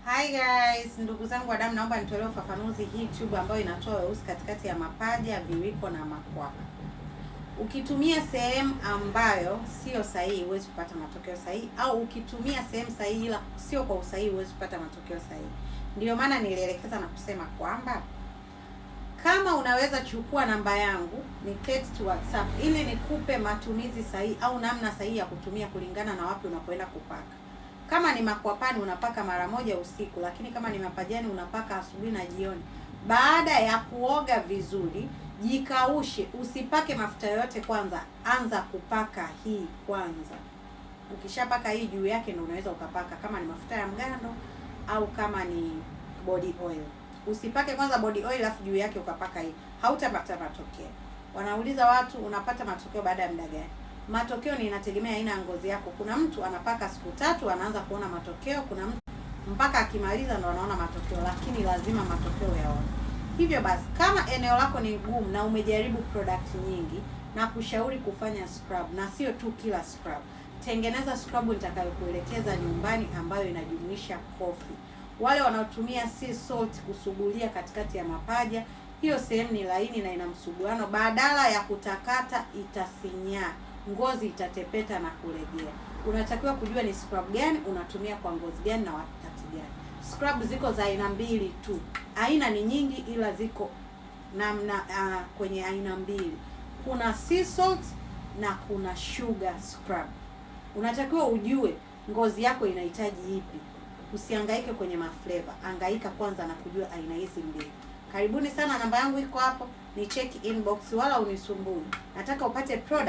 Hi guys, ndugu zangu wa damu, naomba nitolee ufafanuzi hii tube ambayo inatoa weusi katikati ya mapaja, viwiko na makwapa. Ukitumia sehemu ambayo sio sahihi huwezi kupata matokeo sahihi, au ukitumia sehemu sahihi ila sio kwa usahihi huwezi kupata matokeo sahihi. Ndiyo maana nilielekeza na kusema kwamba kama unaweza chukua namba yangu ni text WhatsApp ili nikupe matumizi sahihi au namna sahihi ya kutumia kulingana na wapi unapoenda kupaka. Kama ni makwapani unapaka mara moja usiku, lakini kama ni mapajani unapaka asubuhi na jioni. Baada ya kuoga vizuri, jikaushe, usipake mafuta yoyote kwanza, anza kupaka hii kwanza. Ukishapaka hii juu yake ndio unaweza ukapaka kama ni mafuta ya mgando au kama ni body oil. Usipake kwanza body oil alafu juu yake ukapaka hii, hautapata matokeo. Wanauliza watu unapata matokeo baada ya muda gani? Matokeo ni inategemea aina ya ngozi yako. Kuna mtu anapaka siku 3 anaanza kuona matokeo, kuna mtu mpaka akimaliza ndo anaona matokeo, lakini lazima matokeo yaone. Hivyo basi, kama eneo lako ni gumu na umejaribu product nyingi, na kushauri kufanya scrub, na sio tu kila scrub. Tengeneza scrub nitakayokuelekeza nyumbani ambayo inajumuisha coffee. Wale wanaotumia sea salt kusugulia katikati ya mapaja, hiyo sehemu ni laini na ina msuguano, badala ya kutakata itasinyaa, ngozi itatepeta na kulegea. Unatakiwa kujua ni scrub gani unatumia kwa ngozi gani na wakati gani. Scrub ziko za aina mbili tu. Aina ni nyingi ila ziko namna kwenye aina mbili. Kuna sea salt na kuna sugar scrub. Unatakiwa ujue ngozi yako inahitaji ipi. Usihangaike kwenye maflavor, hangaika kwanza na kujua aina hizi mbili. Karibuni sana, namba yangu iko hapo, ni check inbox wala unisumbui. Nataka upate product.